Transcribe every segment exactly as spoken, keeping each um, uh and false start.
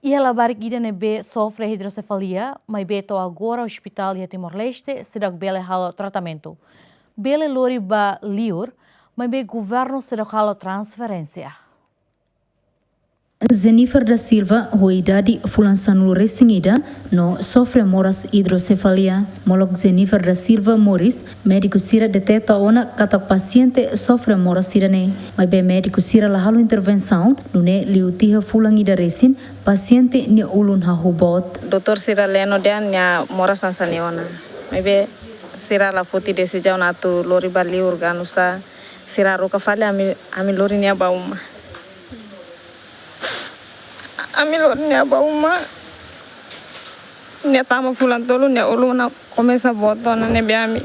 Iha labarik ida ne'ebé sofre idrosefalia, maibé to'o agora ospitál iha Timor-Leste seidauk bele halo tratamentu. Bele lori ba liur, maibé governu seidauk halo transferénsia. Jennifer da Silva, ho idade fulan sanulu-resin-ida, no sofre moras idrosefalia. Molok Jennifer da Silva moris, médiku sira deteta ona katak pasiente sofre moras ida-ne'e. Maibé médiku sira la halo intervensaun, nune'e liu tiha fulan ida resin, pasiente nia ulun hahú boot. Doutór sira leno dehan nia moras hanesan ne'e ona. Maibé sira la foti desizaun atu lori ba liur ka nusá, sira haruka fali ami, ami lori nia ba uma. Ami lori nia ba uma. Nia tama fulan tolu, nia ulun ona komesa boot ona, ne'ebé ami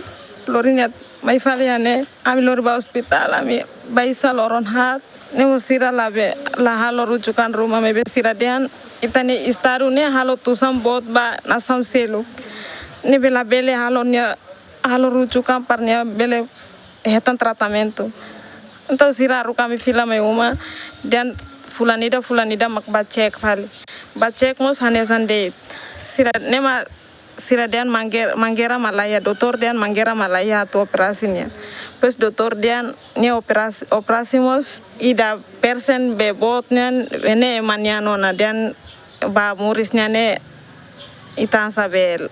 lori nia mai fali iha ne'e, ami lori ba ospitál, ami bá hasoru loron haat. Ne'e mós sira labele, la halo rujukan ruma, maibé sira dehan ita-nia estadu ne'e halo tusan boot ba nasaun seluk. Ne'ebé labele halo nia, halo rujukan para nia bele hetan tratamentu. Entaun sira haruka ami fila mai uma, dehan fulan ida, fulan ida mak bá cek fali. Bá cek mós hanesan de'it. Sira ne'e mak, sira dehan mangger-, mangeira mak laiha, doutór dehan mangeira mak laiha atu operasi nia. Depois doutór dehan nia operasi, operasi mós ida persen be boot nian, ne'e ema nian ona, dehan ba moris nian ne'e ita hanesan be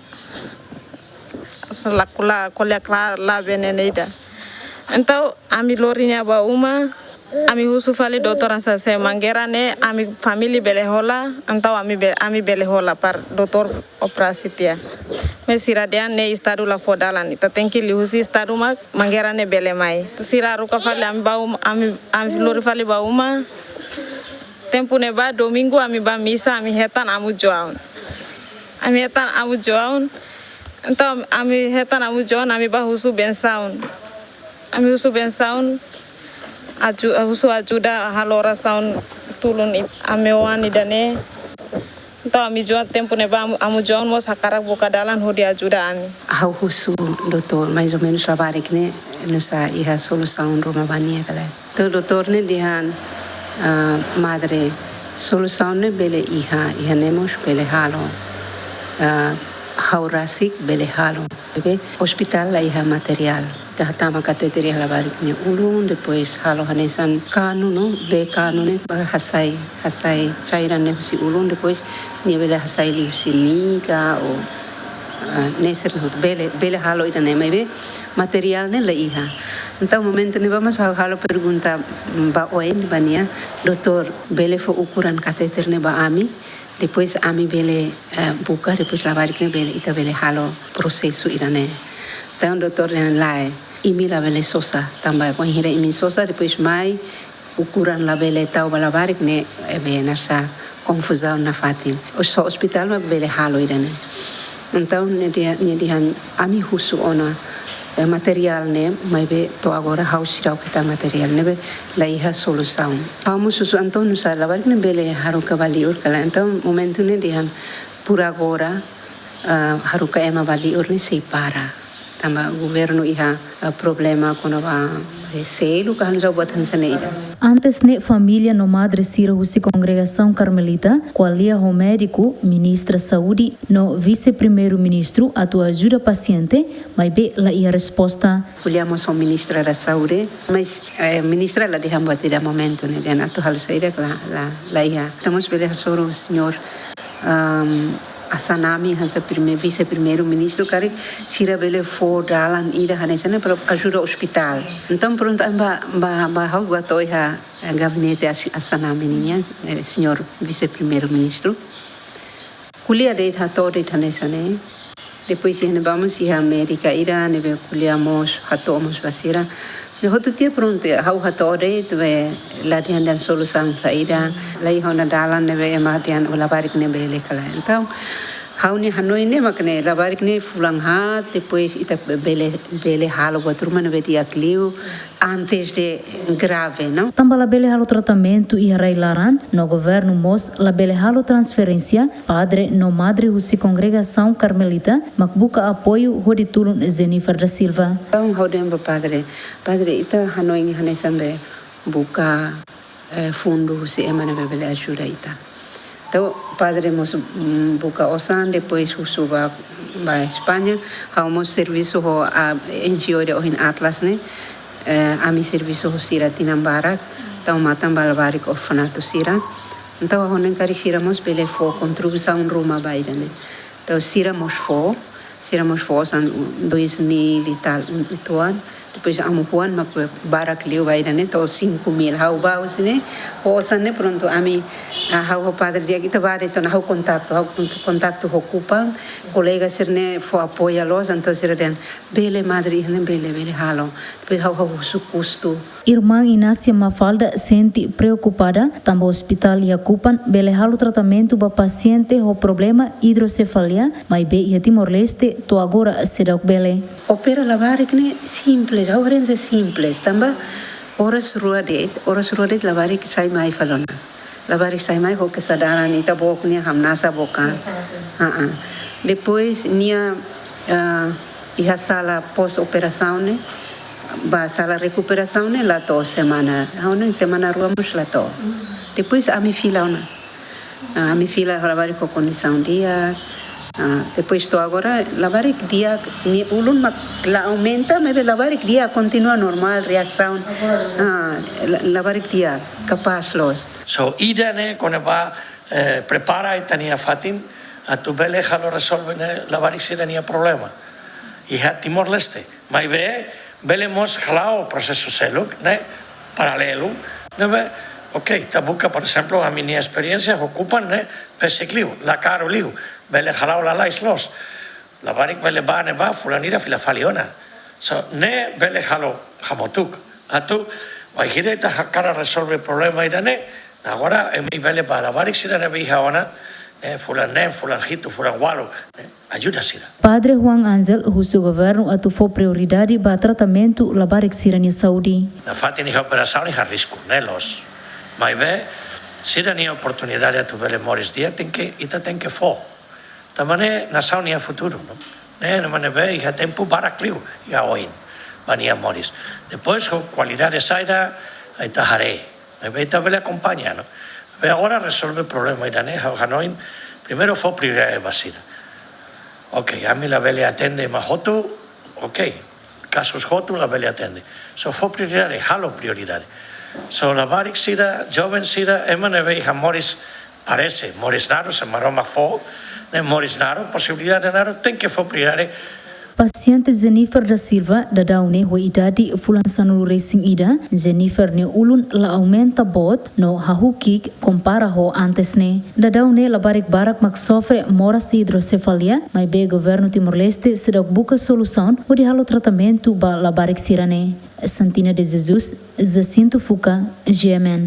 selaku la ko'alia klaru la be ne'e ida. Entaun ami lori nia ba uma, ami husu fali doutór hanesan se mangeira ne'e ami família bele hola, entaun ami be-, ami bele hola para doutór operasi tiha. Maibé sira dehan ne'e estadu la fó dalan, ita tenke liuhusi estadu mak mangeira ne'e bele mai. Sira haruka fali ami ba uma, ami, ami lori fali ba uma. Tempu ne'ebá domingu ami bá misa, ami hetan Amu João. Ami hetan Amu João. Entaun ami hetan Amu João, ami bá husu bensaun. Ami husu bensaun, aju-, husu ajuda halo orasaun tulun i-, ami oan ida-ne'e. Entaun Amu João, tempu ne'ebá Amu, Amu João mós hakarak buka dalan hodi ajuda ami. Ha'u husu doutór, mais ou menus labarik ne'e, nusá iha solusaun ruma ba nia ka lae. Entaun doutór ne'e dehan, ah, madre, solusaun ne'e bele iha, iha ne'e mós bele halo. Ah, ha'u rasik bele halo. Maibé ospitál laiha materiál. Ita hatama katéter iha labarik nia ulun, depois halo hanesan kanu no, bee kanu ne'e ba hasai, hasai cairan ne'e husi ulun, depois nia bele hasai liuhusi mii ka ou, ah, ne'e sira hotu bele, bele halo ida-ne'e, maibé materiál ne'e laiha. Entaun momentu ne'ebá mós ha'u halo pergunta ba oin ba nia, doutór, bele fó ukuran katéter ne'e ba ami, depois ami bele, eh, buka, depois labarik ne'e bele, ita bele halo prosesu ida-ne'e. Entaun doutór dehan lae, imi labele sosa, tanba bainhira imi sosa, depois mai ukuran labele tau ba labarik ne'e, eh, be hanesan konfuzaun nafatin. Só ospitál mak bele halo ida-ne'e. Entaun nia dehan, nia dehan ami husu ona, eh, materiál ne'e, maibé to'o agora ha'u seidauk hetan materiál ne'ebé laiha solusaun. Ha'u mós husu entaun nusá labarik ne'e bele haruka ba liur ka lae. Entaun momentu ne'e dehan por agora, ah, haruka ema ba liur ne'e sei para. Tanba governu iha, ah, problema kona-ba, eh, selu ka hanu jau buat hanesan ne'e ida. Antes ne'e família no madre sira husi Kongregasaun Karmelita ko'alia ho médiku, ministra saúde no vise-primeiru-ministru atu ajuda pasiente, maibé laiha resposta. Ko'alia mós ho ministra da saúde, mais, eh, ministra la dehan buat ida momentu ne'e, dehan atu halo saida ka la, la, laiha. Ita mós bele hasoru señór, ahm, Assanami hanesan prime-, vise-primeiru-ministru karik sira bele fó dalan ida hanesan ne'e para ajuda ospitál. Entaun prontu ami bá, bá, bá ha'u bá to'o iha, eh, gabinete As-, Assanami nian, eh, señór vise-primeiru-ministru. Ko'alia de'it, hato'o de'it hanesan ne'e. Depois iha ne'ebá mós iha médika ida ne'ebé ko'alia mós, hato'o mós ba sira. Ne'e hotu tiha prontu, ha'u hato'o de'it, be la dehan dehan solusaun saida, laiha ona dalan ne'ebé ema dehan labarik ne'e bele ka lae. Entaun ha'u-nia hanoin ne'e mak ne'e, labarik ne'e fulan haat, depois ita bele, bele halo buat ruma ne'ebé di'ak liu, antes de grave, não? Tanba labele halo tratamentu iha rai-laran, no governu mós labele halo transferénsia, padre no madre husi Kongregasaun Karmelita mak buka apoiu hodi tulun Jennifer da Silva. Entaun ha'u dehan ba padre, padre, ita hanoin hanesan be buka, eh, fundu husi ema ne'ebé bele ajuda ita. Entaun padre mós, mm, buka osan, depois husu ba, ba España. Ha'u mós servisu ho, ah, N G O ida ohin Atlas ne'e. Eh, ami servisu ho sira tinan barak, tau matan ba labarik orfanatu sira. Entaun ha'u hanoin karik sira mós bele fó kontribuisaun ruma ba ida-ne'e. Entaun sira mós fó, sira mós fó osan dois mil e tal, un, uitoan. Depois amu-oan mak barak liu ba ida-ne'e, entaun cinco mil. Ha'u ba husi ne'e, ho osan ne'e prontu ami, ah, ha'u ho padre di'ak ita bá de'it ona, ha'u kontaktu, ha'u kont-, kontaktu ho Kupang, kolega sira-ne'e fó apoia loos, entaun sira dehan, bele madre, ne'e bele, bele halo. Depois ha'u, ha'u husu kustu. Irmán Inácia Mafalda sente preokupada, tanba ospitál iha Kupang bele halo tratamentu ba pasiente ho problema idrosefalia, maibé iha Timor-Leste to'o agora seidauk bele. Opera labarik ne'e simples, ha'u haree hanesan simples, tanba oras rua de'it, oras rua de'it labarik sai mai fali ona. Labarik sai mai ho kesadaran, ita-boot nia hamnasa book an. Ah, ah. Depois nia, ah, iha sala pós-operasaun ne'e, ba sala rekuperasaun ne'e la to'o semana. Ha'u hanoin semana rua mós la to'o. Depois ami fila ona. Ah, ami fila labarik ho kondisaun di'ak. Ah, depois to'o agora labarik di'ak, nia ulun mak la aumenta, maibé labarik di'ak, kontinua normál reasaun. Ah, la-, labarik di'ak, kapás loos. So, ida-ne'e kona-ba, eh, prepara ita-nia fatin atu bele halo rezolve ne'e labarik sira-nia problema iha Timor-Leste. Maibé bele mós hala'o prosesu seluk ne'e paralelu. Ne'ebé, oke, ita buka, por ezemplu, ami-nia esperiénsia ho Kupang ne'e besik liu, la karu liu, bele hala'o lalais loos. Labarik bele bá ne'ebá, fulan ida fila fali ona. So, ne'e bele halo hamutuk atu bainhira ita hakarak rezolve problema ida-ne'e, agora imi bele bá, labarik sira ne'ebé iha ona, eh, fulan neen, fulan hitu, fulan ualu, eh, ajuda sira. Padre Juan Angel husu governu atu fó prioridade ba tratamentu labarik sira-nia saúde. Nafatin iha operasaun iha risku, ne'e loos. Maibé sira-nia oportunidade atu bele moris di'ak tenke, ita tenke fó. Tanba ne'e nasaun nia futuru, no? Ne'e, ne'e mak ne'ebé iha tempu barak liu iha oin ba nia moris. Depois ho kualidade saida, ita haree. Ne'ebé ita bele akompaña, no? Be agora rezolve problema ida-ne'e, ha'u hanoin, primeiru fó prioridade ba sira. Oke, ami labele atende ema hotu, oke. Kazus hotu labele atende. So fó prioridade, halo prioridade. So labarik sira, joven sira, ema ne'ebé iha moris parese, moris naruk, se Maromak fó, ne'e moris naruk, posibilidade naruk, tenke fó prioridade. Pasiente Jennifer da Silva, daudaun ne'e ho idade fulan sanulu-resin-ida, Jennifer nia ulun la aumenta boot, no hahú ki'ik kompara ho antes ne'e. Daudaun ne'e labarik barak mak sofre moras idrosefalia, maibé governu Timor-Leste seidauk buka solusaun hodi halo tratamentu ba labarik sira-ne'e. Santina de Jesus, Jacinto Fuca, G M N.